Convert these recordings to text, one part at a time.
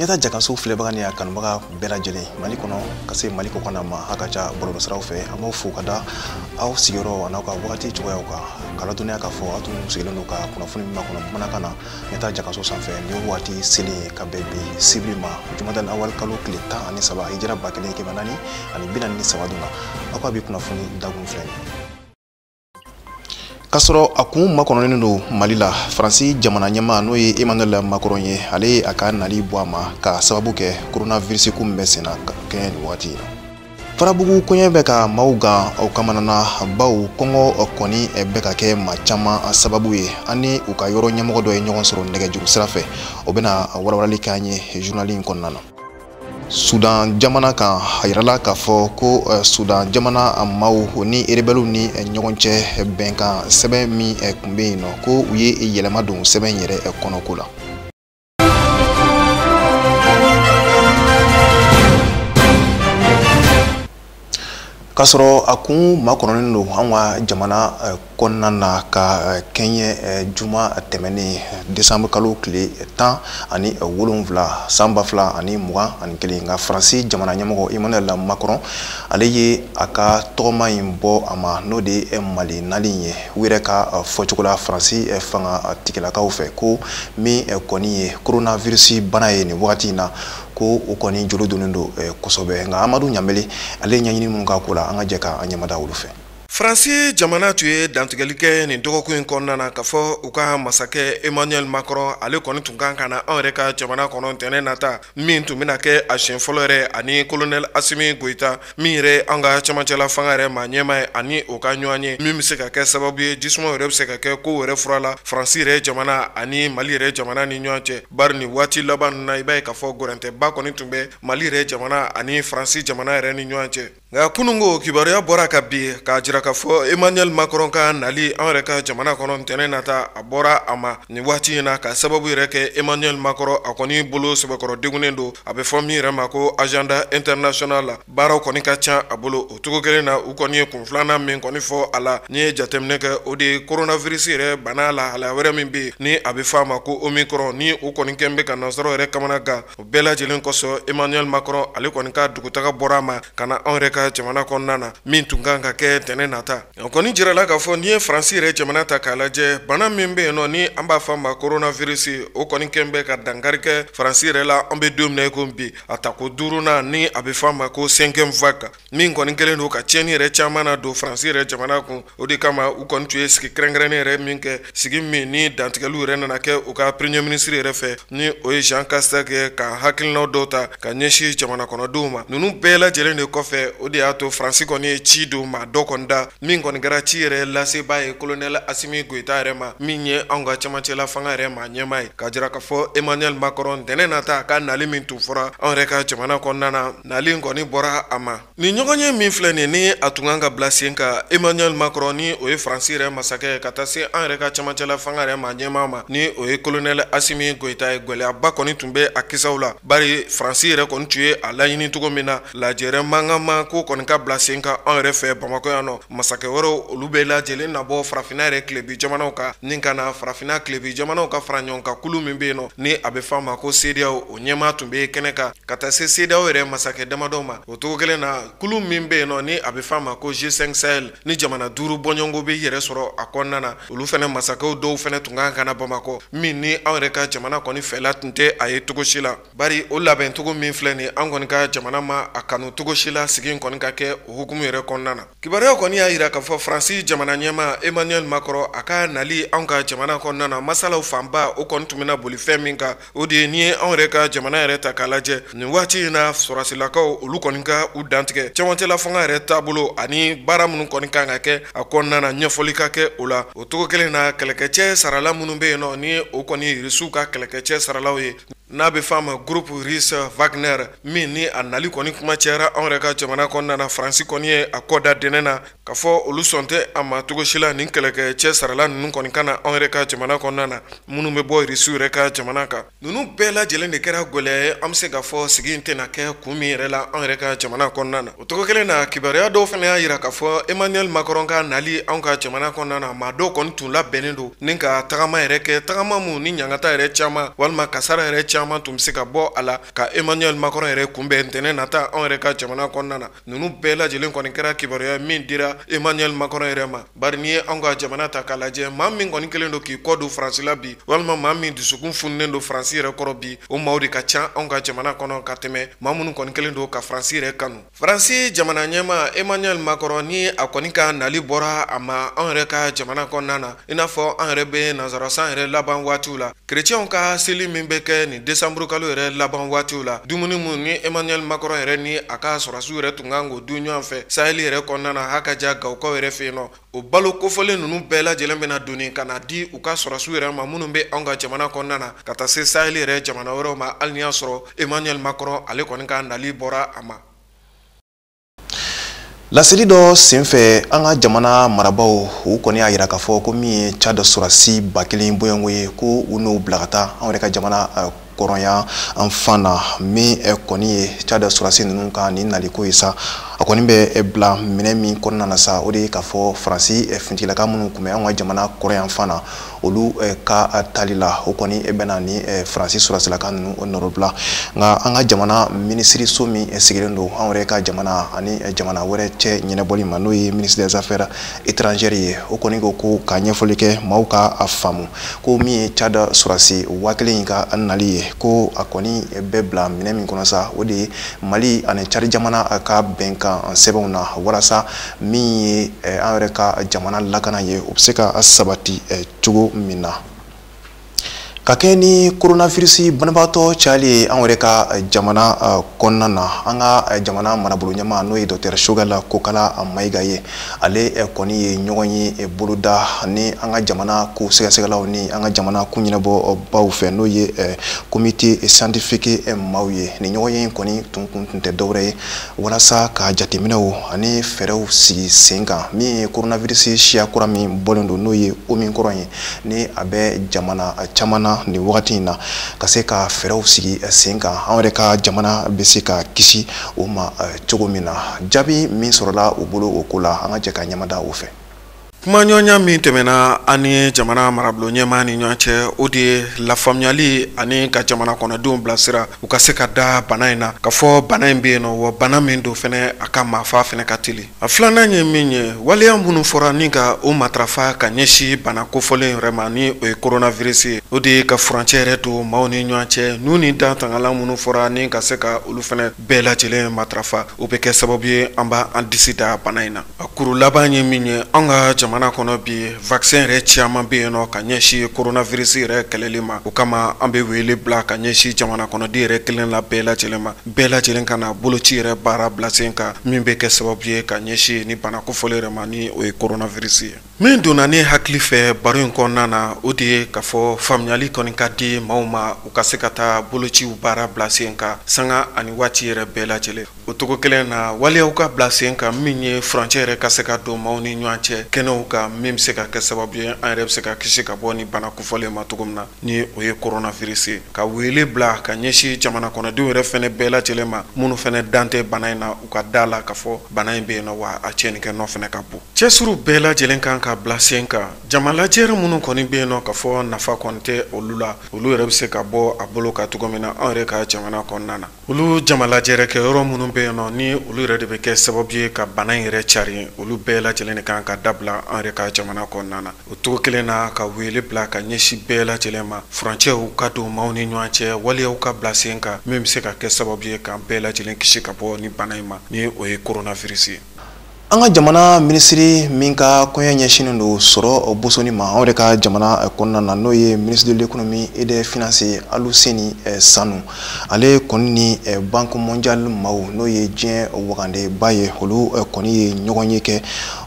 Ɲɛta jakaso filɛbaga ni a kanubaga bɛɛ lajɛlen Mali kɔnɔ ka se Mali kɔkan ma a ka ca bɔlɔlɔsiraw fɛ, an b'aw fo ka da aw sigiyɔrɔ an'aw ka wagati cogoyaw kan ka ladɔnniya k'a fɔ aw tun sigilen don ka kunnafoni min makɔnɔ bamanankan na Ɲɛta jakaso sanfɛ. Nin ye waati selen ye ka bɛn bi sibiri ma jumadal awal kalo tile 13 hijira 1443 don na. Aw ka bi kunnafoni dakun filɛ nin ye. K'a sɔrɔ a kun makɔnɔnen don Mali la, Faransi jamana ɲɛmaa n'o ye Emmanuel Macron ye, ale ye a ka nali bɔ a ma ka sababu kɛ coronavirus ko min bɛ sen na ka kɛɲɛ nin waati in na. Farabugu koɲɛ bɛ ka maaw gan o kamana na, baw kɔngɔ kɔni bɛ ka kɛ maa caman sababu ye. An ni u ka yɔrɔ ɲɛmɔgɔ dɔ ye ɲɔgɔn sɔrɔ nɛgɛjuru sira fɛ, o bɛna walawalali k'an ye journal in kɔnɔna na. Sudan jamana kan, a yirala k'a fɔ ko Sudan jamana maaw ni rebelles ni ɲɔgɔn cɛ bɛnkan sɛbɛn min tun bɛ yen nɔ, ko u ye yɛlɛma don sɛbɛn yɛrɛ kɔnɔko la. K'a sɔrɔ a kun makɔnɔnen don an ka jamana kɔnɔna na ka kɛɲɛ juma tɛmɛnen décembre kalo tile 17 san 2021, nka Faransi jamana ɲɛmɔgɔ Emmanuel Macron ale ye a ka tɔgɔma in bɔ a ma, n'o de ye Mali nali ye. U yɛrɛ ka fɔcogo la Faransi fanga tigilakaw fɛ, ko min kɔni ye coronavirus bana ye nin wagati in na, ko o kɔni jolo donnen don kosɛbɛ. Nka Amadu Ɲanbele ale ye ɲɛɲini minnu k'a ko la, an ka jɛ k'an ɲɛmada olu fɛ. Faransi jamana tun ye dantigɛli kɛ nin dɔgɔkun in kɔnɔna na k'a fɔ u ka masakɛ Emmanuel Macron ale kɔni tun kan ka na anw yɛrɛ ka jamana kɔnɔ ntɛnɛn nata, min tun bɛna kɛ a siɲɛ fɔlɔ yɛrɛ ani colonel Assimi Goïta min yɛrɛ an ka cɛmancɛla fanga yɛrɛ maa ɲɛmaa ye ani o ka ɲɔgɔn ye, min bɛ se ka kɛ sababu ye jisuma yɛrɛ bɛ se ka kɛ kow yɛrɛ fura la Faransi yɛrɛ jamana ani Mali yɛrɛ jamana ni ɲɔgɔn cɛ. Bari nin waati laban ninnu na, i b'a ye k'a fɔ gɛrɛntɛba kɔni tun bɛ Mali yɛrɛ jamana ani Faransi jamana yɛrɛ ni ɲɔgɔn cɛ. Nka kununko kibaruya bɔra ka bi k'a jira k'a fɔ Emmanuel Macron ka nali an yɛrɛ ka jamana kɔnɔ ntɛnɛn nata a bɔra a ma nin waati in na, ka sababu yɛrɛ kɛ Emmanuel Macron a kɔni bolo sɛbɛkɔrɔ degunnen don, a bɛ fɔ min yɛrɛ ma ko agenda international la, baaraw kɔni ka ca a bolo. O cogo kelen na, u kɔni ye kun filanan min kɔni fɔ a la, n'i ye jateminɛ kɛ, o de ye coronavirus yɛrɛ bana lahalaya wɛrɛ min bɛ yen ni a bɛ fɔ a ma ko Omicron, ni o kɔni kɛn bɛ ka nansaraw yɛrɛ kamana gan. O bɛɛ lajɛlen kosɔn Emmanuel Macron ale kɔni ka dugutaga bɔra a ma ka na anw yɛrɛ ka jamana kɔnɔna na, min tun kan ka kɛ ntɛnɛn nata. O kɔni jirala k'a fɔ n'i ye Faransi yɛrɛ jamana ta k'a lajɛ, bana min bɛ yen nɔ ni an b'a fɔ a ma coronavirus, o kɔni kɛn bɛ ka dankari kɛ Faransi yɛrɛ la. An bɛ don min na i ko bi, a tako duurunan ni a bɛ fɔ a ma ko cinquième vague, min kɔni kɛlen don ka tiɲɛni yɛrɛ caman na don Faransi yɛrɛ jamana kun. O de kama u kɔni tun ye sigi kɛrɛnkɛrɛnnen yɛrɛ min kɛ, sigi min ni dantigɛliw yɛrɛ nana kɛ u ka premier ministre yɛrɛ fɛ, ni o ye Jean Castex ye, ka hakilinaw dɔw ta ka ɲɛsin jamana kɔnɔdenw ma. Ninnu bɛɛ lajɛlen de kɔfɛ, o de y'a to Faransi kɔni ye ci don maa dɔ kɔni da, min kɔni kɛra ci yɛrɛ lasebaa ye colonel Assimi Goïta yɛrɛ ma, min ye anw ka cɛmancɛla fanga yɛrɛ maa ɲɛmaa ye, k'a jira k'a fɔ Emmanuel Macron ntɛnɛn nata a ka nali min tun fɔra anw yɛrɛ ka jamana kɔnɔna na, nali in kɔni bɔra a ma. Nin ɲɔgɔn ye min filɛ nin ni a tun kan ka bila sen kan Emmanuel Macron ni o ye Faransi yɛrɛ masakɛ, ka taa se an yɛrɛ ka cɛmancɛla fanga yɛrɛ maa ɲɛmaa ma, ni o ye colonel Assimi Goïta ye, gɛlɛyaba kɔni tun bɛ a kisaw la, bari Faransi yɛrɛ kɔni tun ye a laɲini cogo min na, lajɛrɛ mankanma ko kɔni ka bila sen kan anw yɛrɛ fɛ Bamakɔ yan nɔ. Masakɛ wɛrɛw olu bɛɛ lajɛlen nabɔ farafinna yɛrɛ tilebi jamanaw kan, ni ka na farafinna tilebi jamanaw ka fara ɲɔgɔn kan kulu min bɛ yen nɔ ni a bɛ fɔ a ma ko CEDEAO, o ɲɛmaa tun bɛ kɛnɛ kan ka taa se CEDEAO yɛrɛ masakɛ damadɔ ma. O cogo kelen na, kulu min bɛ yen nɔ ni a bɛ fɔ a ma ko G5 Sahel, ni jamana duuru bɔɲɔgɔnko bɛ yɛrɛ sɔrɔ a kɔnɔna na, olu fana masakɛw dɔw fana tun kan ka na Bamakɔ, min ni anw yɛrɛ ka jamana kɔni fɛla tun tɛ a ye cogo si la. Bari o labɛn cogo min filɛ nin, an kɔni ka jamana ma a kanu cogo si la sigi in kɔni ka kɛ o hukumu yɛrɛ kɔnɔna na. Kibaruya kɔni y'a jira k'a fɔ Faransi jamana ɲɛmaa Emmanuel Macron a ka nali anw ka jamana kɔnɔna na, masalaw fanba o kɔni tun bɛna boli fɛn min kan, o de ye n'i ye anw yɛrɛ ka jamana yɛrɛ ta k'a lajɛ nin waati in na, sɔrɔdasilakaw olu kɔni ka u dantigɛ cɛmancɛla fanga yɛrɛ taabolo ani baara minnu kɔni kan ka kɛ a kɔnɔna na, ɲɛfɔli ka kɛ o la. O cogo kelen na, kɛlɛkɛcɛ sarala minnu bɛ yen nɔ ni o kɔni Irisiw ka kɛlɛkɛcɛ saralaw ye, N'a bɛ f'a ma groupe russe Wagner, min ni a nali kɔni kuma cayara anw yɛrɛ ka jamana kɔnɔna na, Faransi kɔni ye a kɔ da dɛnɛ na k'a fɔ olu sɔn tɛ a ma cogo si la. Nin kɛlɛkɛ cɛ sarala ninnu kɔni ka na anw yɛrɛ ka jamana kɔnɔna na, minnu bɛ bɔ Irisiw yɛrɛ ka jamana kan. Ninnu bɛɛ lajɛlen de kɛra gɛlɛya ye, an bɛ se k'a fɔ sigi in tɛna kɛ kun min yɛrɛ la anw yɛrɛ ka jamana kɔnɔna na. O cogo kelen na, kibaruya dɔw fana y'a jira k'a fɔ Emmanuel Macron ka nali anw ka jamana kɔnɔna na, maa dɔw kɔni tun labɛnnen don ni ka tagama yɛrɛ kɛ, tagama mun ni ɲangata yɛrɛ caman walima kasara yɛrɛ caman tun bɛ se ka bɔ a la ka Emmanuel Macron yɛrɛ kunbɛn ntɛnɛn nata anw yɛrɛ ka jamana kɔnɔna na. Ninnu bɛɛ lajɛlen kɔni kɛra kibaruya min dira Emmanuel Macron yɛrɛ ma, bari n'i ye anw ka jamana ta k'a lajɛ, maa min kɔni kɛlen don k'i kɔ don Faransi la bi, walima maa min dusukun fununen don Faransi yɛrɛ kɔrɔ bi, o maaw de ka ca anw ka jamana kɔnɔ ka tɛmɛ maa minnu kɔni kɛlen don ka Faransi yɛrɛ kanu. Faransi jamana ɲɛmaa Emmanuel Macron, ni a kɔni ka nali bɔra a ma anw yɛrɛ ka jamana kɔnɔna na, i n'a fɔ an yɛrɛ bɛ nanzarasan yɛrɛ laban waatiw la, kerecɛnw ka seli min bɛ kɛ nin décembre kalo yɛrɛ laban waatiw la, dumuni mun ni Emmanuel Macron yɛrɛ ni a ka sɔrɔdasiw yɛrɛ tun kan k'o dun ɲɔgɔn fɛ Sahel yɛrɛ kɔnɔna na, h'a ka ja Gawukaw yɛrɛ fɛ yen nɔ, o balo kofɔlen ninnu bɛɛ lajɛlen bɛna doni ka na di u ka sɔrɔdasiw yɛrɛ ma minnu bɛ anw ka jamana kɔnɔna na, ka taa se Sahel yɛrɛ jamana wɛrɛw ma, hali n'i y'a sɔrɔ Emmanuel Macron ale kɔni ka nali bɔra a ma. Laseli dɔ senfɛ, an ka jamana marabaaw u kɔni y'a jira k'a fɔ ko min ye Tchad sɔrɔdasi 1000 bɔɲɔgɔnko ye, ko u n'o bila ka taa anw yɛrɛ ka jamana kɔrɔnya an fan na. Min kɔni ye Tchad sɔrɔdasi ninnu ka nin naliko ye sa, a kɔni bɛ bila minɛ min kɔnɔna na sa, o de ye k'a fɔ Faransi finitigilaka minnu tun bɛ anw ka jamana kɔrɔyan fan na, olu ka tali la, o kɔni bɛna ni Faransi sɔrɔdasilaka ninnu nɔrɔbila. Nka an ka jamana minisiriso min sigilen don anw yɛrɛ ka jamana ani jamana wɛrɛ cɛ ɲɛnabɔli ma, n'o ye ministre des affaires étrangères ye, o kɔni ko ko ka ɲɛfɔli kɛ maaw ka a faamu ko min ye Tchad sɔrɔdasi 1000 in ka nali ye, ko a kɔni bɛ bila minɛ min kɔnɔ sa, o de ye Mali ani Tchad jamana ka bɛnkan sɛbɛnw na, walasa min ye an yɛrɛ ka jamana lakana ye, o bɛ se ka sabati cogo min na. Ka kɛ ni coronavirus banabaatɔ cayali ye an yɛrɛ ka jamana kɔnɔna na, an ka jamana marabolo ɲɛmaa, n'o ye docteur Choguel Kokalla Maïga ye, ale kɔni ye ɲɔgɔn ye boloda ni an ka jamana ko sɛgɛsɛgɛlaw ni an ka jamana ko ɲɛnabɔbaw fɛ, n'o ye comité scientifique maaw ye. Nin ɲɔgɔn ye kɔni tun kun tun tɛ dɔwɛrɛ ye walasa ka jateminɛw ani fɛɛrɛw sigi sen kan, min ye coronavirus siya kura min bɔlen don, n'o ye Omicron ye, ni a bɛ jamana caman na nin wagati in na, ka se ka fɛɛrɛw sigi sen kan, an yɛrɛ ka jamana bɛ se ka kisi o ma cogo min na. Jaabi min sɔrɔla u bolo o ko la, an ka jɛ ka ɲɛmada o fɛ. Kumaɲɔgɔnya min tɛmɛna an ni jamana marabolo ɲɛmaa ni ɲɔgɔn cɛ, o de ye lafaamuyali ani ka jamana kɔnɔdenw bilasira u ka se ka da bana in na, k'a fɔ bana in bɛ yen nɔ, wa bana min don fɛnɛ, a ka maafa fɛnɛ ka teli. A filanan ye min ye, waleya minnu fɔra ni ka o matarafa ka ɲɛsin bana kofɔlen yɛrɛ ma, ni o ye coronavirus ye, o de ye ka furancɛ yɛrɛ don maaw ni ɲɔgɔn cɛ, n'u ni dan tangalan minnu fɔra ni ka se ka olu fɛnɛ bɛɛ lajɛlen matarafa, o bɛ kɛ sababu ye an b'an disi da bana in na. A kuru laban ye min ye, an ka jamana kɔnɔ bi, vaccin yɛrɛ caman bɛ yen nɔ ka ɲɛsin coronavirus yɛrɛ kɛlɛli ma. O kama, an bɛ wele bila ka ɲɛsin jamana kɔnɔden yɛrɛ kelen la bɛɛ lajɛlen ma, bɛɛ lajɛlen ka na boloci yɛrɛ baara bila sen kan, min bɛ kɛ sababu ye ka ɲɛsin ni bana kofɔlen yɛrɛ ma, ni o ye coronavirus ye. Min donna ne hakili fɛ baro in kɔnɔna na, o de ye k'a fɔ faamuyali kɔni ka di maaw ma, u ka se ka taa bolociw baara bila sen kan sanga ani waati yɛrɛ bɛɛ lajɛlen. O cogo kelen na, waleyaw ka bila sen kan min ye furancɛ yɛrɛ ka se ka don maaw ni ɲɔgɔn cɛ kɛnɛw kan, min bɛ se ka kɛ sababu ye an yɛrɛ bɛ se ka kisi ka bɔ ni bana kofɔlen ma cogo min na, ni o ye coronavirus ye. Ka wele bila ka ɲɛsin jamana kɔnɔdenw yɛrɛ fɛnɛ bɛɛ lajɛlen ma, minnu fɛnɛ dan tɛ bana in na, u ka da la k'a fɔ bana in bɛ yen nɔ, wa a tiɲɛnikɛ nɔ fɛnɛ ka bon. Cɛsiriw bɛɛ lajɛlen kan ka bila sen kan. Jama lajɛrɛ minnu kɔni bɛ yen nɔ k'a fɔ nafa kɔni tɛ olu la, olu yɛrɛ bɛ se ka bɔ a bolo kan cogo min na anw yɛrɛ ka jamana kɔnɔna na. Olu jama lajɛrɛ kɛ yɔrɔ minnu bɛ yen nɔ, ni olu yɛrɛ de bɛ kɛ sababu ye ka bana in yɛrɛ cari, olu bɛɛ lajɛlen de kan ka dabila an yɛrɛ ka jamana kɔnɔna na. O cogo kelen na, ka wele bila ka ɲɛsin bɛɛ lajɛlen ma, furancɛw ka don maaw ni ɲɔgɔn cɛ, waleyaw ka bila sen kan min bɛ se ka kɛ sababu ye k'an bɛɛ lajɛlen kisi ka bɔ ni bana in ma, ni o ye coronavirus ye. An ka jamana minisiri min ka kɔɲɔ ɲɛsinnen don sɔrɔ bosoni ma anw yɛrɛ ka jamana kɔnɔna na, n'o ye ministre de l'économie et des finances Aluseni Sanu, ale kɔni ni Banque mondiale maaw, n'o ye diɲɛ wagandeba ye, olu kɔni ye ɲɔgɔn ye kɛ.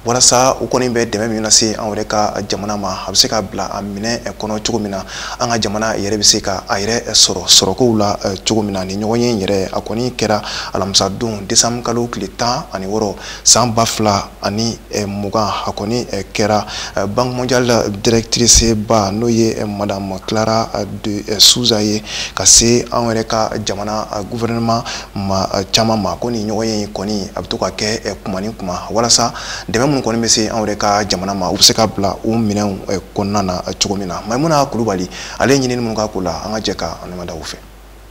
Walasa u kɔni bɛ dɛmɛ min lase an yɛrɛ ka jamana ma, a bɛ se ka bila a minɛ kɔnɔ cogo min na, an ka jamana yɛrɛ bɛ se ka a yɛrɛ sɔrɔ sɔrɔkow la cogo min na. Ni ɲɔgɔn ye yɛrɛ, a kɔni kɛra alamisadon décembre kalo tile 16 san 2020. A kɔni kɛra Banque mondiale directrice ba, n'o ye madame Clara de Souza ye, ka se an yɛrɛ ka jamana gouvernement ma caman ma, ko ni ɲɔgɔn ye kɔni a bɛ to ka kɛ kuma ni kuma, walasa dɛmɛ minnu kɔni bɛ se an yɛrɛ ka jamana ma, u bɛ se ka bila u minɛnw kɔnɔna na cogo min na. Maimuna Kulubali, ale ye ɲinini minnu k'a ko la, an ka jɛ ka an da u fɛ.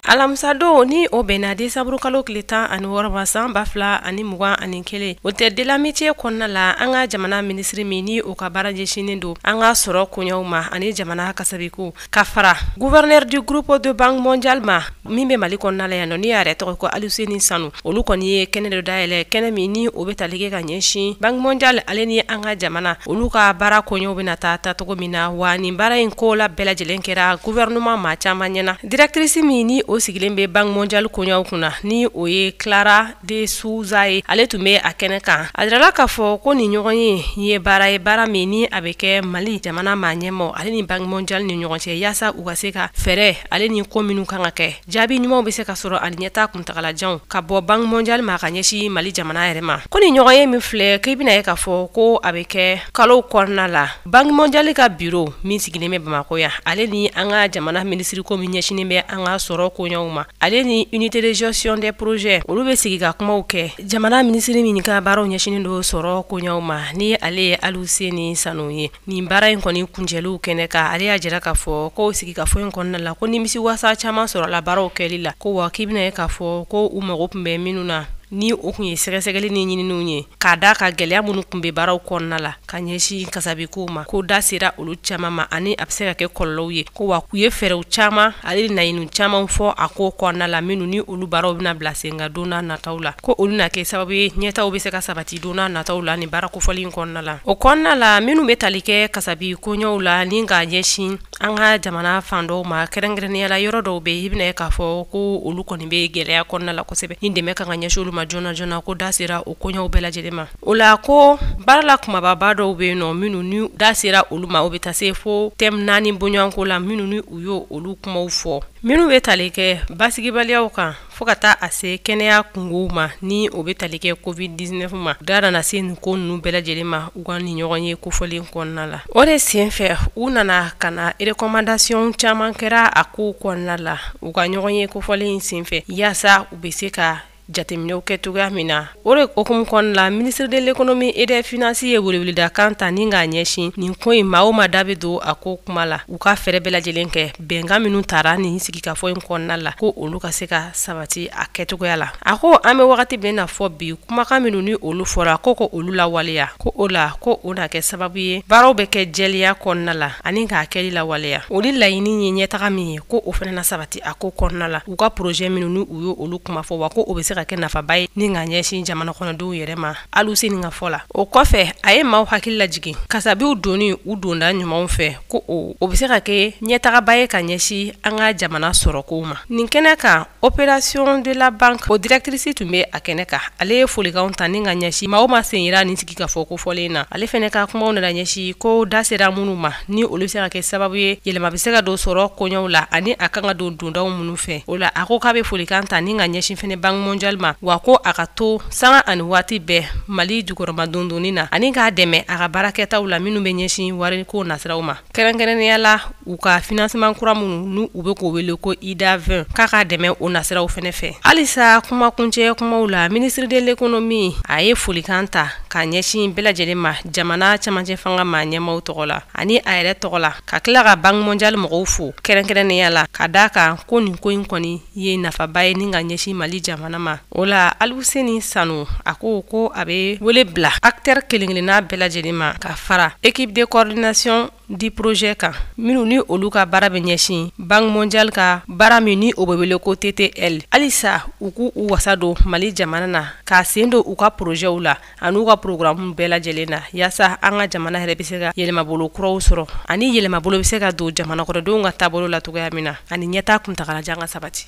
Alamisadon ni o bɛnna desanburu kalo tile 16 ma san 2021, Hôtel de l'Amitié kɔnɔna la, an ka jamana minisiri min ni o ka baara ɲɛsinnen don an ka sɔrɔ koɲɛw ma ani jamana kasabiko, ka fara gouverneur du groupe de Banque mondiale ma min bɛ Mali kɔnɔna la yan nɔ, ni y'a yɛrɛ tɔgɔ ko Aluseni Sanu, olu kɔni ye kɛnɛ dɔ dayɛlɛ, kɛnɛ min ni o bɛ tali kɛ ka ɲɛsin Banque mondiale ale ni an ka jamana olu ka baara koɲɛw bɛna taa taacogo min na. Wa nin baara in ko la bɛɛ lajɛlen kɛra gouvernement maa caman ɲɛna. Directrice min ni o sigilen bɛ Banque mondiale koɲɛw kunna, ni o ye Clara de Souza ye, ale tun bɛ a kɛnɛ kan. A jirala k'a fɔ ko nin ɲɔgɔn ye ye baara ye, baara min ni a bɛ kɛ Mali jamana maa ɲɛmaaw ale ni Banque mondiale ni ɲɔgɔn cɛ, yaasa u ka se ka fɛɛrɛ ale ni ko minnu kan ka kɛ, jaabi ɲumanw bɛ se ka sɔrɔ ani ɲɛtaa kuntagalajanw ka bɔ Banque mondiale ma ka ɲɛsin Mali jamana yɛrɛ ma. Ko nin ɲɔgɔn ye min filɛ, k'i bɛna ye k'a fɔ ko a bɛ kɛ kalow kɔnɔna la, Banque mondiale ka bureau min sigilen bɛ Bamakɔ yan, ale ni an ka jamana minisiri ko min ɲɛsinnen bɛ an ka sɔrɔ koɲɛw ma, ale ni unité de gestion des projets, olu bɛ sigi ka kumaw kɛ. Jamana minisiri min ka baaraw ɲɛsinnen don sɔrɔ koɲɛw ma, ni ale ye Aluseni Sanu ye, nin baara in kɔni kuncɛliw kɛnɛ kan, ale y'a jira k'a fɔ ko sigikafɔ in kɔnɔna la, ko nimisi wasa caman sɔrɔla baaraw kɛli la, ko wa k'i bɛna ye k'a fɔ ko u mago tun bɛ minnu na, ni o tun ye sɛgɛsɛgɛli ni ɲininiw ye k'a da ka gɛlɛya minnu tun bɛ baaraw kɔnɔna la ka ɲɛsin kasabikow ma, ko da sera olu caman ma ani a bɛ se ka kɛ kɔlɔlɔw ye, ko wa k'u ye fɛɛrɛw caman ale ni laɲiniw caman fɔ a ko kɔnɔna la, minnu ni olu baaraw bɛna bila sen kan don n'a nataw la, ko olu na kɛ sababu ye ɲɛtaw bɛ se ka sabati don n'a nataw la nin baara kofɔli in kɔnɔna la. O kɔnɔna la, minnu bɛ tali kɛ kasabi koɲɛw la ni k'a ɲɛsin an ka jamana fan dɔw ma, kɛrɛnkɛrɛnnenya la yɔrɔ dɔw bɛ yen, i bɛna ye k'a fɔ ko olu kɔni bɛ gɛlɛya kɔnɔna la kosɛbɛ, ni dɛmɛ kan ka ɲɛsin olu ma joona joona, ko da sera o koɲɛw bɛɛ lajɛlen ma. O la, ko baara la kumababa dɔw bɛ yen nɔ minnu ni da sera olu ma, o bɛ taa se fo thème 4 bɔɲɔgɔnko la, minnu ni u y'o olu kumaw fɔ, minnu bɛ tali kɛ basigibaliyaw kan fo ka taa a se kɛnɛya kungow ma, ni o bɛ tali kɛ Covid-19 ma. Da nana se nin ko ninnu bɛɛ lajɛlen ma u ka nin ɲɔgɔn ye kofɔlen kɔnɔna la. O de senfɛ, u nana ka na recommandation caman kɛra a kow kɔnɔna la u ka ɲɔgɔn ye kofɔlen in senfɛ, yaasa u bɛ se ka jateminɛw kɛ cogoya min na. O de hukumu kɔnɔna la, ministre de l'Économie et des Finances ye weleweledakan ta ni k'a ɲɛsin nin ko in maa o maa da bɛ don a ko kuma la, u ka fɛɛrɛ bɛɛ lajɛlen kɛ bɛnkan minnu tara nin sigikafɔ in kɔnɔna la, ko olu ka se ka sabati a kɛcogoya la. A ko an bɛ wagati min na fɔ bi, kumakan minnu ni olu fɔra, ko olu lawaleya, ko o la ko o na kɛ sababu ye baaraw bɛ kɛ jɛlenya kɔnɔna la ani k'a kɛli lawaleya. O ni laɲini ye ɲɛtaga min ye, ko o fana na sabati a ko kɔnɔna la, u ka projet minnu ni u ye olu kuma fɔ, wa ko o bɛ se ka kɛ nafaba ye ni ka ɲɛsin jamana kɔnɔdenw yɛrɛ ma, Aluseni ka fɔ la. O kɔfɛ, a ye maaw hakili lajigin kasabiw donni u donda ɲumanw fɛ, ko o bɛ se ka kɛ ɲɛtagaba ye ka ɲɛsin an ka jamana sɔrɔkow ma. Nin kɛnɛ kan, opération de la banque o directrice tun bɛ a kɛnɛ kan, ale ye folikanw ta ni ka ɲɛsin maa o maa sen yira nin sigikafɔ kofɔlen na. Ale fɛnɛ ka kumaw nana ɲɛsin ko da sera minnu ma, ni olu bɛ se ka kɛ sababu ye yɛlɛma bɛ se ka don sɔrɔ koɲɛw la ani a kan ka don dondaw minnu fɛ. O la, a ko k'a bɛ folikan ta ni ka ɲɛsin fɛnɛ Banque mondiale ma, wa ko a ka to sanga ani waati bɛɛ Mali jukɔrɔma dondonni na ani k'a dɛmɛ a ka baarakɛtaw la minnu bɛ ɲɛsin wariko nasiraw ma, kɛrɛnkɛrɛnnenya la u ka financement kura minnu n'u u bɛ k'o wele ko IDA 20, k'a k'a dɛmɛ o nasiraw fɛnɛ fɛ. Halisa kumakuncɛ kumaw la, ministre de l'Économie a ye folikan ta ka ɲɛsin bɛɛ lajɛlen ma jamana camancɛ fanga maa ɲɛmaaw tɔgɔ la ani a yɛrɛ tɔgɔ la, ka tila ka Banque mondiale mɔgɔw fo kɛrɛnkɛrɛnnenya la, ka d'a kan ko nin ko in kɔni ye nafaba ye ni ka ɲɛsin Mali jamana ma. O la, Aluseni Sanu a ko ko a bɛ wele bila acteur kelen kelenna bɛɛ lajɛlen ma ka fara équipe de coordination du projet kan, minnu ni olu ka baara bɛ ɲɛsin Banque mondiale ka baara min ni o bɛ wele ko TTL, halisa u k'u u wasa don Mali jamana na k'a sen don u ka projetw la ani u ka programme bɛɛ lajɛlen na, yaasa an ka jamana yɛrɛ bɛ se ka yɛlɛmabolo kuraw sɔrɔ ani yɛlɛmabolo bɛ se ka don jamana kɔnɔdenw ka taabolo la cogoya min na ani ɲɛtaa kuntagalajan ka sabati.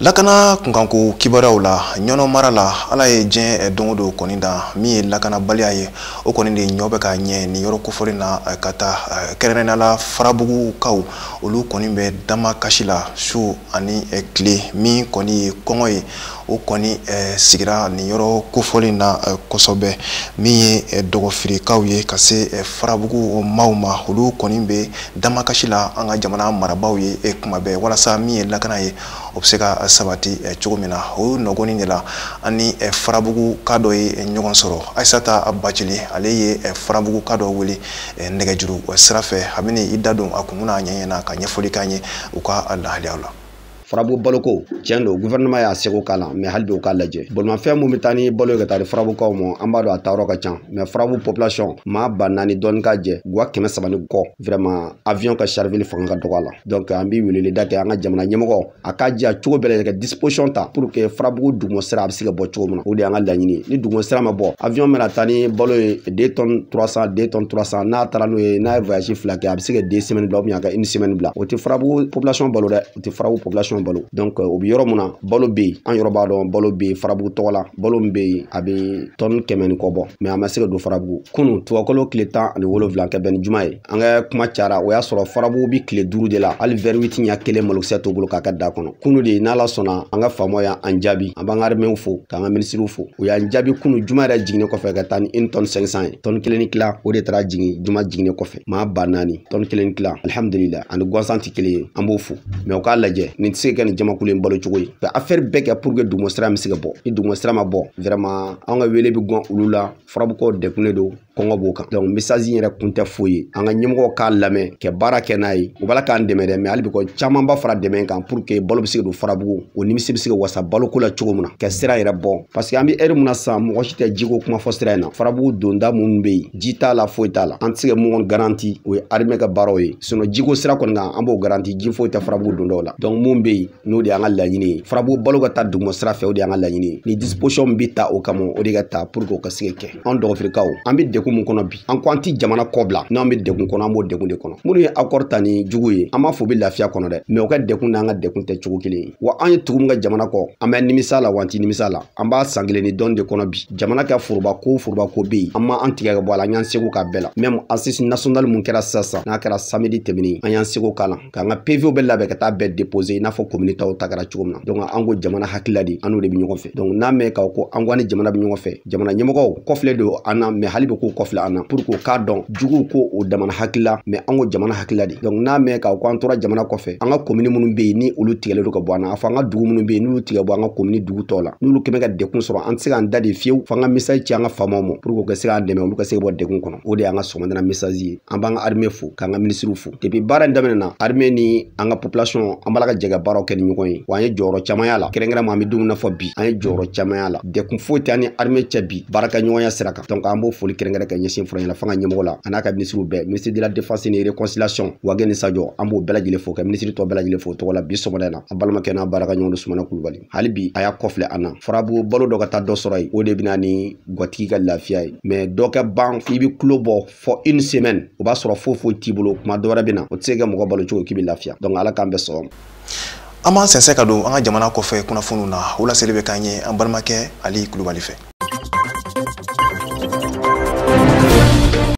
Lakana kunkanko kibaruyaw la, Ɲɔnɔ mara la, Ala ye diɲɛ don o don kɔni dan min ye lakanabaliya ye, o kɔni de ɲɔ bɛ ka ɲɛ nin yɔrɔ kofɔlen na ka taa, kɛrɛnkɛrɛnnenya la Farabugukaw, olu kɔni bɛ damakasi la su ani tile. Min kɔni ye kɔngɔ ye, o kɔni sigira nin yɔrɔ kofɔlen na kosɛbɛ. Min ye dɔgɔfirikaw ye ka se Farabugu maaw ma, olu kɔni bɛ damakasi la an ka jamana marabaaw ye kuma bɛɛ, walasa min ye lakana ye, o bɛ se ka sabati cogo min na. O nɔgɔnin de la, an ni Farabugu ka dɔ ye ɲɔgɔn sɔrɔ. Ayisata Bacili, ale ye Farabugu ka dɔ wele nɛgɛjuru sira fɛ. A bɛna i da don a kun n'a ɲɛ na ka ɲɛfɔli k'an ye u ka lahalayaw la. Farabugu baloko, tiɲɛ don, gouvernement y'a seko k'a la, mais hali bi u k'a lajɛ. Bolimafɛn mun bɛ taa ni balo ye ka taa di Farabugukaw ma, an b'a dɔn a taayɔrɔ ka ca, mais Farabugu population maa 4000 dɔɔni ka jɛ guwa 300 ni kɔ, vraiment avion ka chargeli fanga ka dɔgɔ a la. Donc an bɛ weleweleda kɛ an ka jamana ɲɛmɔgɔ, a k'a jija cogo bɛɛ lajɛlen ka disposition ta pour que Farabugu duguma sira a bɛ se ka bɔ cogo min na. O de y'an ka laɲini ye. Ni duguma sira ma bɔ, avion bɛna taa ni balo ye 2 tonnes 300, 2 tonnes 300, n'a taara n'o ye, n'a ye voyage fila kɛ, a bɛ se ka 2 semaines bila ou bien a ka une semaine bila. O tɛ Farabugu population balo dɛ, o tɛ Farabugu population balo. Donc o bɛ yɔrɔ mun na, balo bɛ yen, an yɔrɔ b'a dɔn balo bɛ yen Farabugu tɔgɔ la, balo min bɛ yen a bɛ tɔni 100 ni kɔ bɔ, mais a ma se ka don Farabugu. Kunun tubabukalo tile 17 ka bɛn ni juma ye, an ka kuma cayara, o y'a sɔrɔ Farabugu bi tile 5 de la, hali verre 8 ɲɛ kelen malokisɛ t'o bolo k'a ka da kɔnɔ. Kunun de, n'Ala sɔnna, an ka faamaw y'an jaabi, an b'an ka armée fo k'an ka minisiriw fo, u y'an jaabi kunun juma yɛrɛ jiginnen kɔfɛ ka taa ni 1 tonne 500 ye, tɔni 1 ni tila, o de taara jigin juma jiginnen kɔfɛ, maa 4000, tɔni 1 ni tila, alihamudulila, ani gansan tɛ kelen ye, an b'o fo. Mais u k'a lajɛ, nin tɛ se ka kɛ nin jamakulu in balo cogo ye, ka affaire bɛɛ kɛ pour que duguma sira bɛ se ka bɔ. Ni duguma sira ma bɔ, vraiment an ka wele bɛ gan olu la. Farabugukaw degunnen don, kɔngɔ b'o kan. Donc message in yɛrɛ kun tɛ foyi ye, an ka ɲɛmɔgɔw k'a lamɛn ka baara kɛ n'a ye. U b'a la k'an dɛmɛ dɛ, mais hali bi kɔ caman ba fara dɛmɛ kan pour que balo bɛ se ka don Farabugu, o nimisi bɛ se ka wasa baloko la cogo min na, ka sira yɛrɛ bɔ, parce que an bɛ heure min na sisan, mɔgɔ si tɛ jiko kuma fɔ sira in na. Farabugu donda minnu bɛ yen, ji t'a la, foyi t'a la, an tɛ se ka mun kɔni garanti, o ye armée ka baaraw ye, sinon jiko sira kɔni kan, an b'o garanti, ji foyi tɛ Farabugu dondaw la. Donc mun bɛ yen, n'o de y'an ka laɲini ye, Farabugu balo ka taa duguma sira fɛ, o de y'an ka laɲini ye. Ni disposition min bɛ ta o kama, o de ka ta pour que o ka se ka kɛ. An dɔgɔfirikaw, an bɛ degun mun kɔnɔ bi, an ko an ti jamana kɔ bila, n'an bɛ degun kɔnɔ, an b'o degun de kɔnɔ. Minnu ye accord ta ni jugu ye, an b'a fɔ u bɛ lafiya kɔnɔ dɛ, mais u ka degun n'an ka degun tɛ cogo kelen ye. Wa an ye tugu min ka jamana kɔ, an bɛ nimisa la wa an ti nimisa la, an b'a san kelen ni dɔɔni de kɔnɔ bi. Jamana ka forobako bɛ yen, an ma an tigɛ ka bɔ a la, an y'an seko k'a bɛɛ la. Même assise nationale mun kɛra sisan, n'a kɛra samedi tɛmɛnen, an y'an seko k'a la, k'an ka PV bɛɛ labɛn ka taa bɛɛ déposer, i n'a fɔ commune tɔw ta kɛra cogo min na. Donc an ko jamana hakilila de, an n'o de bɛ ɲɔgɔn fɛ. Donc n'a mɛn k'aw ko an ko an ni jamana bɛ ɲɔgɔn fɛ, jamana ɲɛmɔgɔw kɔfilɛ don an na, mais hali bi k'u kɔfilɛ an na pour que u k'a dɔn juguw ko o jamana hakilila, mais an ko jamana hakilila de. Donc n'a mɛn k'aw ko an tora jamana kɔfɛ, an ka commune minnu bɛ yen ni olu tigɛlen don ka bɔ an na, a fɔ an ka dugu minnu bɛ yen n'olu tigɛ bɔ an ka commune dugu tɔw la, n'olu kɛmɛ ka degun sɔrɔ, an tɛ se k'an da de fiyewu, f'an ka message ci an ka faamaw ma pour que u ka se k'an dɛmɛ, olu ka se ka bɔ degun kɔnɔ. O de y'an ka sɔgɔmada message ye. An b'an ka armée fo, k'an ka minisiriw fo. Depuis baara in daminɛna, armée ni an ka population, an b'a la ka jɛ ka baaraw kɛ ni ɲɔgɔn ye, wa an ye jɔyɔrɔ caman y'a la, kɛrɛnkɛrɛnma an bɛ don min na fɔ bi, an ye jɔyɔrɔ caman y'a la. Degun foyi tɛ an ni armée cɛ bi baarakɛɲɔgɔnya sira kan. Donc an b'o foli kɛrɛnkɛrɛn ka ɲɛsin furancɛla fanga ɲɛmɔgɔ la, a n'a ka minisiriw bɛɛ, ministre de la défense ni réconciliation Wage ni Sadio, an b'o bɛɛ lajɛlen fo, ka minisiri tɔ bɛɛ lajɛlen fo tɔgɔ la bi sɔgɔmada in na. A balimakɛ n'a baarakɛɲɔgɔn don Sumana Kulubali, hali bi a y'a kɔfilɛ an na. Farabugu balo dɔ ka taa dɔ sɔrɔ yen, o de bɛna ni gatigi ka lafiya ye, mais dɔ ka ban i bɛ kulo bɔ fɔ une semaine, o b'a sɔrɔ foyi foyi t'i bolo, kuma dɔ wɛrɛ bɛ na, o tɛ se ka mɔgɔ balo cogo k'i bɛ lafiya. Donc Ala k'an bɛɛ sɔn. An b'an sɛnsɛn ka don an ka jamana kɔfɛ kunnafoniw na, o laseli bɛ k'an ye an balimakɛ Ali Kulubali fɛ.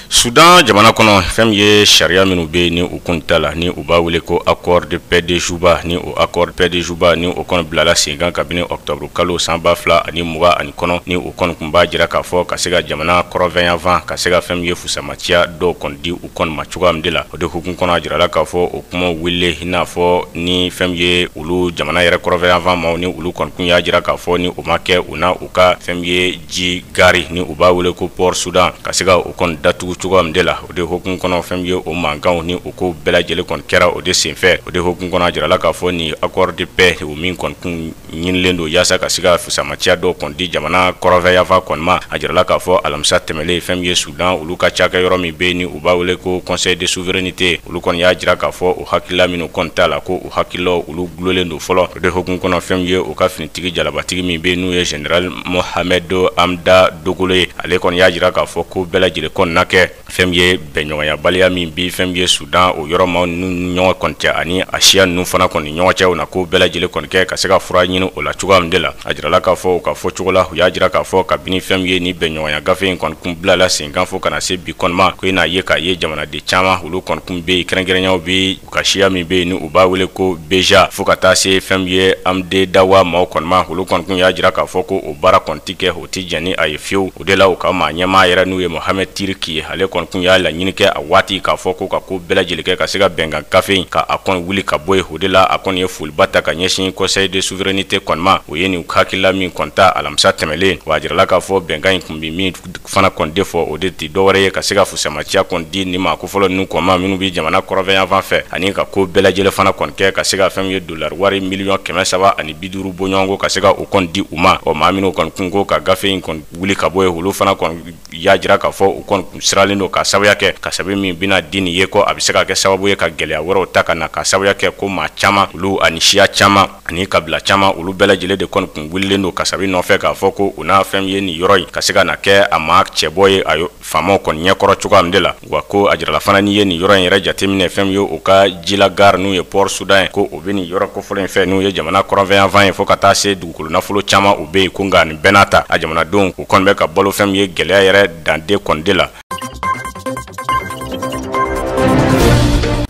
Soudan jamana kɔnɔ, fɛn min ye sariya minnu bɛ ni u kun ta la, ni u b'a wele ko accord de paix de Juba, ni o accord paix de Juba ni o kɔni bilala sen kan kabini octobre kalo san 2020 kɔnɔ, ni o kɔni kun b'a jira k'a fɔ ka se ka jamana kɔrɔnfɛyanfan ka se ka fɛn min ye fusamatiya dɔw kɔni di u kɔni ma cogoya min de la. O de hukumu kɔnɔ, a jirala k'a fɔ o kumaw wele i n'a fɔ ni fɛn min ye olu jamana yɛrɛ kɔrɔnfɛyanfan maaw ni olu kɔni kun y'a jira k'a fɔ ni o ma kɛ, u na u ka fɛn min ye ji gari ni u b'a wele ko port Soudan ka se ka o kɔni datugu cogoya min de la. O de hukumu kɔnɔ, fɛn min ye o mankanw ni o ko bɛɛ lajɛlen kɔni kɛra o de senfɛ. O de hukumu kɔnɔ, a jirala k'a fɔ ni accord de paix o min kɔni kun ɲinilen don yaasa ka se ka fusamatiya dɔw kɔni di jamana kɔrɔnfɛyanfan kɔni ma, a jirala k'a fɔ alamisa tɛmɛlen, fɛn min ye Soudan olu ka cakɛ yɔrɔ min bɛ ni u b'a wele ko conseil de souveraineté, olu kɔni y'a jira k'a fɔ o hakilila minnu kɔni t'a la, ko o hakililaw olu gulonlen don fɔlɔ. O de hukumu kɔnɔ, fɛn min ye u ka finitigi jalabatigi min bɛ n'u ye général Mohamed Hamda Dogolo ye, ale kɔni y'a jira k'a fɔ ko bɛɛ lajɛlen kɔni na kɛ. Fɛn ye bɛnɲɔgɔnyabaliya min bi fɛn ye Sudan o yɔrɔ maaw ni ɲɔgɔn kɔni cɛ ani a siya ninnu fana kɔni ɲɔgɔn cɛ, u na ko bɛɛ lajɛlen kɔni kɛ ka se ka fura ɲini o la cogoya min de la. A jirala k'a fɔ u ka fɔ cogo la, u y'a jira k'a fɔ kabini fɛn ye ni bɛnɲɔgɔnya gafe in kɔni kun bilala sen kan fo ka na se bi kɔni ma, ko i n'a ye k'a ye jamanaden caman olu kɔni kun bɛ yen, kɛrɛnkɛrɛnyaw bɛ u ka siya min bɛ yen ni u b'a wele ko Beja, fo ka taa se fɛn ye Amde Dawa maaw kɔni ma, olu kɔni kun y'a jira k'a fɔ ko o baara kɔni ti kɛ, o ti jɛn ni a ye fiyewu. O de la u ka maa ɲɛmaa yɛrɛ n'u ye Mohamed Tiriki ye, ale kɔni kun y'a laɲini kɛ a waati k'a fɔ ko ka ko bɛɛ lajɛlen kɛ ka se ka bɛnkan gafe in ka a kɔni wuli ka bɔ yen. O de la a kɔni ye foliba ta ka ɲɛsin Conseil de souveraineté kɔni ma, o ye nin hakilila min kɔni ta alamisa tɛmɛlen. Wa a jirala k'a fɔ bɛnkan in kun bi min fana kɔni de fɔ, o de ti dɔwɛrɛ ye ka se ka fusamaciya kɔni di nin maa kofɔlɔ ninnu kɔni ma minnu bi jamana kɔrɔnfɛyanfan fɛ, ani ka ko bɛɛ lajɛlen fana kɔni kɛ ka se ka fɛn ye dollar wari 350 miliyɔn bɔɲɔgɔnko ka se ka o kɔni di u ma. Ɔ maa minnu kɔni kun ko ka gafe in kɔni wuli ka bɔ yen, olu fana kɔni y'a jira k'a fɔ u kɔni kun siralen don ka sababuya kɛ kasabi min bɛna di nin ye, ko a bɛ se ka kɛ sababu ye ka gɛlɛya wɛrɛw ta ka na, ka sababuya kɛ ko maa caman olu ani siya caman ani kabila caman olu bɛɛ lajɛlen de kɔni kun wulilen don kasabi nɔfɛ k'a fɔ ko u n'a fɛn ye nin yɔrɔ in ka se ka na kɛ a maa cɛbɔ ye a faamaw kɔni ɲɛkɔrɔ cogoya min de la. Wa ko a jirala fana n'i ye nin yɔrɔ in yɛrɛ jateminɛ, fɛn ye u ka jila gare n'u ye Port Soudan ye, ko o bɛ nin yɔrɔ kofɔlɔ in fɛ n'u ye jamana kɔrɔnfɛyanfan ye, fo ka taa se dugukolo nafolo caman u bɛ yen, ko nka nin bɛɛ n'a ta a jamanadenw u kɔni bɛ ka balo fɛn min ye gɛlɛya yɛrɛ dande kɔni de la.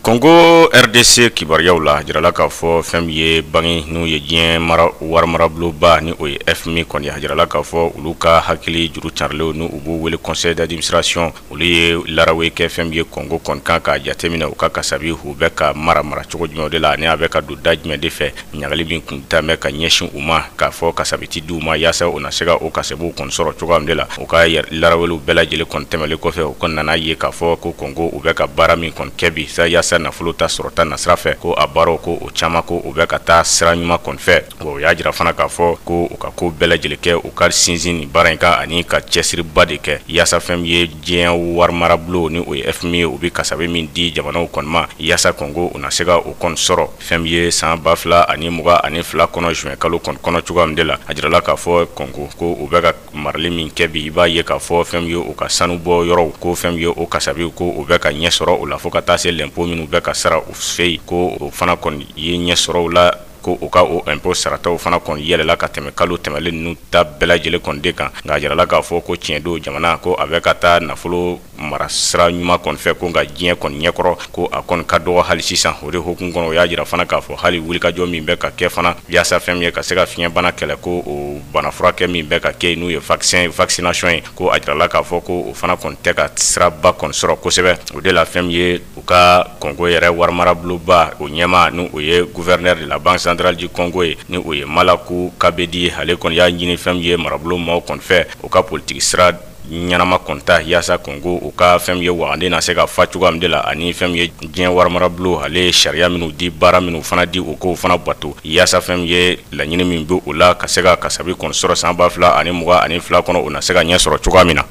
Congo RDC kibaruyaw la, jirala k'a fɔ fɛn min ye bangi n'u ye diɲɛ mara wari maraboloba ni o ye FMI kɔni, a jirala k'a fɔ olu ka hakili juru carilenw n'u u b'u wele conseil d'administration, olu ye larawe kɛ fɛn min ye Congo kɔni kan k'a jateminɛ u ka kasabi u bɛ ka mara mara cogo jumɛn de la, ani a bɛ ka don da jumɛn de fɛ. Ɲagali min kun ta bɛ ka ɲɛsin u ma k'a fɔ kasabi ti di u ma yaasa u na se ka o kasabiw kɔni sɔrɔ cogoya min de la, u ka laraweliw bɛɛ lajɛlen kɔni tɛmɛlen kɔfɛ, u kɔni nana ye k'a fɔ ko Congo u bɛ ka baara min kɔni kɛ bi sa yaasa nafolo ta sɔrɔta nasira fɛ, ko a baaraw ko o caman ko u bɛ ka taa sira ɲuman kɔni fɛ. O y'a jira fana k'a fɔ ko u ka ko bɛɛ lajɛlen kɛ u ka sinsin nin baara in kan ani ka cɛsiriba de kɛ yaasa fɛn min ye diɲɛ wari marabolo ni o ye FMI ye, u bɛ kasabi min di jamanaw kɔni ma yaasa Congo u na se ka o kɔni sɔrɔ fɛn min ye san 2022 kɔnɔ juin kalo kɔni kɔnɔ cogoya min de la. A jirala k'a fɔ Congo ko u bɛ ka marali min kɛ bi, i b'a ye k'a fɔ fɛn min ye u ka sanu bɔ yɔrɔw, ko fɛn min ye o kasabiw ko u bɛ ka ɲɛ sɔrɔ o la, fo ka taa se lɛnpo minnu bɛ ka sara u fɛ yen, ko o fana kɔni ye ɲɛ sɔrɔ o la, ko u ka o impôt sarataw fana kɔni yɛlɛla ka tɛmɛ kalo tɛmɛlen ninnu ta bɛɛ lajɛlen kɔni de kan. Nka a jirala k'a fɔ ko tiɲɛ don, jamana ko a bɛ ka taa nafolo mara sira ɲuman kɔni fɛ, ko nka diɲɛ kɔni ɲɛkɔrɔ ko a kɔni ka dɔgɔ hali sisan. O de hukumu kɔnɔ, o y'a jira fana k'a fɔ hali wulikajɔ min bɛ ka kɛ fana yaasa fɛn min ye ka se ka fiɲɛbana kɛlɛ, ko o bana furakɛ min bɛ ka kɛ n'u ye vaccin vaccination ye, ko a jirala k'a fɔ ko o fana kɔni tɛ ka siraba kɔni sɔrɔ kosɛbɛ. O de la fɛn min ye u ka Congo yɛrɛ warimaraboloba o ɲɛmaa ni o ye gouverneur de la Banque centrale du Congo ye, ni o ye Malaku Kabedi, ale kɔni y'a ɲini fɛn min ye marabolo maaw kɔni fɛ, u ka politiki sira ɲɛnama kɔni ta yaasa Congo u ka fɛn min ye wagande na se ka fa cogoya min de la, ani fɛn min ye diɲɛ warimarabolo ale ye sariya minnu di, baara minnu fana di, u k'o fana bato yaasa fɛn min ye laɲini min bɛ o la ka se ka kasabi kɔni sɔrɔ san 2022 kɔnɔ, o na se ka ɲɛ sɔrɔ cogoya min na.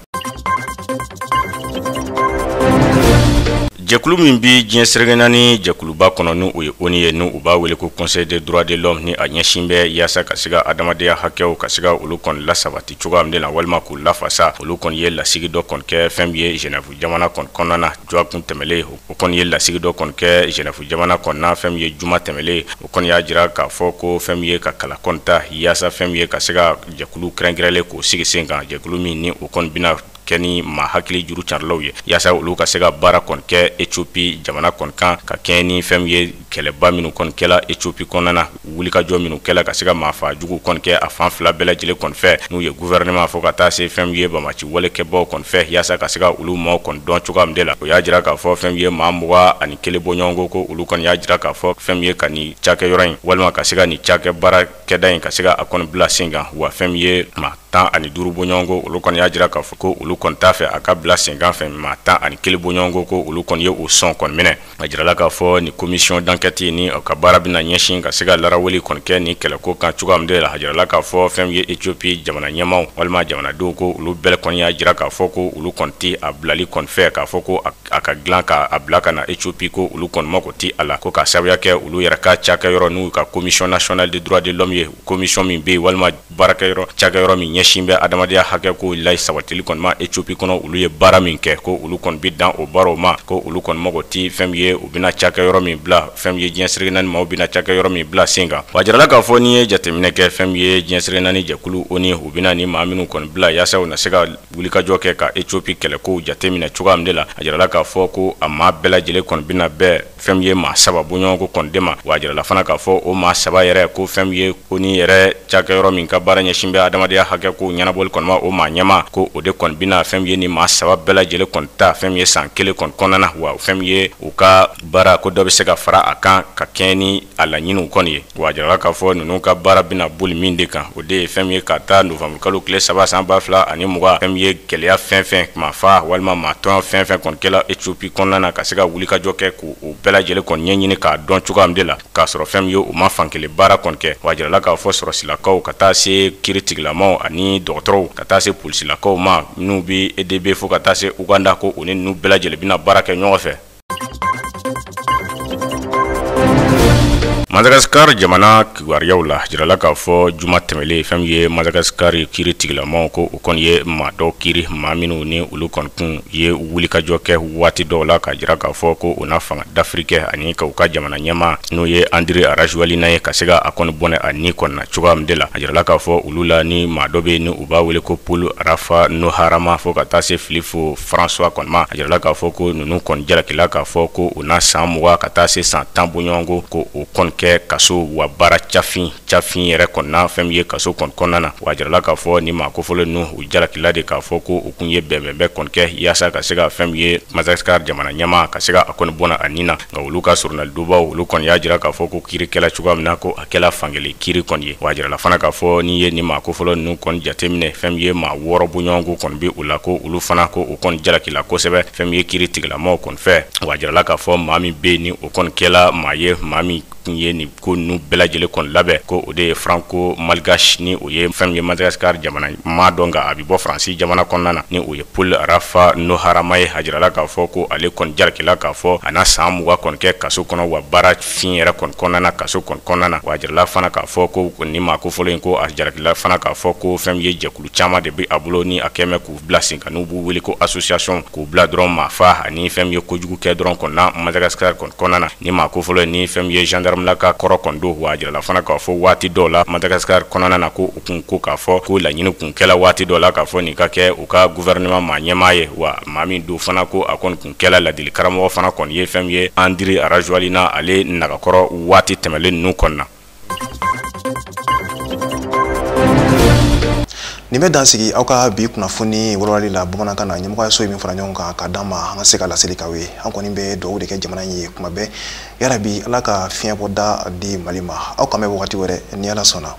Jɛkulu min bi diɲɛ seleke naani jɛkuluba kɔnɔ ni o ye ONU ye, ni u b'a wele ko Conseil des droits de l'homme, ni a ɲɛsin bɛ yaasa ka se ka adamadenya hakɛw ka se ka olu kɔni lasabati cogoya min de la walima k'u lafasa, olu kɔni ye lasigi dɔ kɔni kɛ fɛn min ye Genève jamana kɔni kɔnɔna na dɔgɔkun tɛmɛlen. O kɔni ye lasigi dɔ kɔni kɛ Genève jamana kɔnɔna fɛn min ye juma tɛmɛlen. O kɔni y'a jira k'a fɔ ko fɛn min ye ka kala kɔni ta yaasa fɛn min ye ka se ka jɛkulu kɛrɛnkɛrɛnlen k'o sigi sen kan, jɛkulu min ni o kɔni bɛna kɛ ni maa hakili juru carilaw ye yaasa olu ka se ka baara kɔni kɛ Ethiopie jamana kɔni kan, ka kɛɲɛ ni fɛn min ye kɛlɛba minnu kɔni kɛla Ethiopie kɔnɔna na, wulikajɔ minnu kɛla ka se ka maafa jugu kɔni kɛ a fan fila bɛɛ lajɛlen kɔni fɛ, n'u ye gouvernement fo ka taa se fɛn min ye bamaci walekɛbaw kɔni fɛ, yaasa ka se ka olu maaw kɔni dɔn cogoya min de la. O y'a jira k'a fɔ fɛn min ye maa 21 bɔɲɔgɔnko, ko olu kɔni y'a jira k'a fɔ fɛn min ye ka nin cakɛyɔrɔ in walima ka se ka nin cakɛ baarakɛda in ka se ka a kɔni bila sen kan. Wa fɛn min ye maa 15 bɔɲɔgɔnko, olu kɔni y'a jira k'a fɔ ko olu kɔni t'a fɛ a ka bila sen kan fɛ. Maa 11 bɔɲɔgɔnko, ko olu kɔni ye o sɔn kɔni minɛ. A jirala k'a fɔ ni commission d'enquête ni ka baara bɛna ɲɛsin ka se ka laraweli kɔni kɛ ni kɛlɛko kan cogoya min de la. A jirala k'a fɔ fɛn min ye Ethiopie jamana ɲɛmaaw walima jamanadenw, ko olu bɛɛ kɔni y'a jira k'a fɔ ko olu kɔni tɛ a bilali kɔni fɛ, k'a fɔ ko a ka dilan k'a bila ka na Ethiopie, ko olu kɔni mako tɛ a la, ko k'a sababuya kɛ olu yɛrɛ ka cakɛyɔrɔ n'u ka Commission nationale des droits de l'homme ye, commission min bɛ yen walima baarakɛyɔrɔ cakɛyɔrɔ min ɲɛsin bɛ adamadenya hakɛ ko la sabatili kɔni ma. Ethiopie kɔnɔ olu ye baara min kɛ ko olu kɔni bɛ dan o baaraw ma ko olu kɔni mago ti fɛn min ye u bɛna cakɛ yɔrɔ min bila fɛn min ye diɲɛ seleke naani maaw bɛna cakɛ yɔrɔ min bila sen kan. Wa jirala k'a fɔ n'i ye jateminɛ kɛ fɛn min ye diɲɛ seleke naani jɛkulu ONU u bɛna ni maa minnu kɔni bila yaasa u na se ka wulikajɔ kɛ ka Ethiopie kɛlɛkow jateminɛ cogoya min de la a jirala k'a fɔ ko a maa bɛɛ lajɛlen kɔni bɛna bɛn fɛn min ye maa 3 bɔɲɔgɔnko kɔni de ma. Wa a jirala fana k'a fɔ o maa 3 yɛrɛ ko fɛn min ye ONU yɛrɛ cakɛyɔrɔ min ka baara ɲɛsin bɛ adamadenya hakɛ ko ɲɛnabɔli kɔni ma o maa ɲɛmaa ko o de kɔni bɛna fɛn min ye ni maa 3 bɛɛ lajɛlen kɔni ta fɛn min ye san 1 kɔni kɔnɔna na. Wa fɛn min ye u ka baara ko dɔ bɛ se ka fara a kan ka kɛɲɛ ni a laɲiniw kɔni ye. Wa a jirala k'a fɔ ninnu ka baara bɛna boli min de kan o de ye fɛn min ye ka taa novembre kalo tile 3 san 2020 fɛn min ye gɛlɛya fɛn fɛn maa fa walima maa tɔɲɔ fɛn fɛn kɔni kɛla Ethiopie kɔnɔna na ka se ka wulikajɔ kɛ k'o bɛɛ lajɛlen kɔni ɲɛɲini k'a dɔn cogoya min de la k'a sɔrɔ fɛn min ye u ma fankelen baara kɔni kɛ. Wa a jirala k'a fɔ sɔrɔsilakaw ka taa se kiiritigilamaw ani dɔgɔtɔrɔw ka taa se polisilakaw ma minnu bɛ EDB fo ka taa se Uganda ko u ni ninnu bɛɛ lajɛlen bɛna baara kɛ ɲɔgɔn fɛ. Madagascar jamana kibaruyaw la jirala k'a fɔ juma tɛmɛlen fɛn min ye Madagascar kiiri tigilamaw ko u kɔni ye maa dɔw kiiri maa minnu ni olu kɔni kun ye wulikajɔ kɛ waati dɔw la k'a jira k'a fɔ ko u na fanga dafiri kɛ ani ka u ka jamana ɲɛmaa n'o ye Andry Rajoelina ye ka se ka a kɔni bɔnɛ a ni kɔni na cogoya min de la. A jirala k'a fɔ olu la ni maa dɔ bɛ yen ni u b'a wele ko Paul Rafa Noharama fo ka taa se Philippe François kɔni ma. A jirala k'a fɔ ko ninnu kɔni jalakila k'a fɔ ko u na san 20 ka taa se san 10 bɔɲɔgɔnko ko o kɔni kɛ kaso wa baara cafin yɛrɛ kɔnɔna fɛn min ye kaso kɔni kɔnɔna na. Wa jirala k'a fɔ ni maa kofɔlen ninnu u jalakila de k'a fɔ ko u kun ye bɛnbɛnbɛn kɔni kɛ yaasa ka se ka fɛn min ye Madagascar jamana ɲɛmaa ka se ka a kɔni bɔnna a nin na. Nka olu ka surunalidubaw olu kɔni y'a jira k'a fɔ ko kiiri kɛla cogoya min na ko a kɛla fankelen kiiri kɔni ye. Wa jirala fana k'a fɔ n'i ye nin maa kofɔlen ninnu kɔni jateminɛ fɛn min ye maa 6 bɔɲɔgɔnko kɔni bɛ u la ko olu fana ko u kɔni jalakila kosɛbɛ fɛn min ye kiiri tigilamaw kɔni fɛ. Wa jirala k'a fɔ maa min bɛ yen ni o kɔni kɛla maa ye maa min kun ye nin ko ninnu bɛɛ lajɛlen kɔni labɛn ko o de ye Franco Malgache ni o ye fɛn min ye Madagascar jamana maa dɔn nka a bɛ bɔ Faransi jamana kɔnɔna na ni o ye Paul Rafa Noharama ye. A jirala k'a fɔ ko ale kɔni jalakila k'a fɔ a na san 20 kɔni kɛ kaso kɔnɔ wa baara fin yɛrɛ kɔni kɔnɔna na kaso kɔni kɔnɔna na. Wa a jirala fana k'a fɔ ko nin maa kofɔlen in ko a jalakila fana k'a fɔ ko fɛn min ye jɛkulu caman de bɛ a bolo ni a kɛmɛ k'u bila sen kan n'u b'u wele ko association k'u bila dɔrɔn maa fa ani fɛn min ye kojugu kɛ dɔrɔn kɔnɔna Madagascar kɔni kɔnɔna na. Ni maa kofɔlen ni fɛn min ye gendarme la ka kɔrɔ kɔni don. Wa a jirala fana k'a fɔ waati dɔw la Madagascar kɔnɔna na ko u kun ko k'a fɔ ko laɲini kun kɛla waati dɔw la k'a fɔ nin ka kɛ u ka gouvernement maa ɲɛmaa ye. Wa maa min don fana ko a kɔni kun kɛla ladili karamɔgɔ fana kɔni ye fɛn min ye Andry Rajoelina ale nagakɔrɔ waati tɛmɛlen ninnu kɔni na. Nin bɛ dan sigi aw ka bi kunnafoni walawalali la bamanankan na ɲɛmɔgɔyaso ye min fara ɲɔgɔn kan ka d'an ma an ka se ka laseli k'aw ye. An kɔni bɛ dugawu de kɛ jamana in ye kuma bɛɛ yarabi Ala ka fiɲɛbɔda di Mali ma. Aw kan bɛn wagati wɛrɛ ni Ala sɔnna.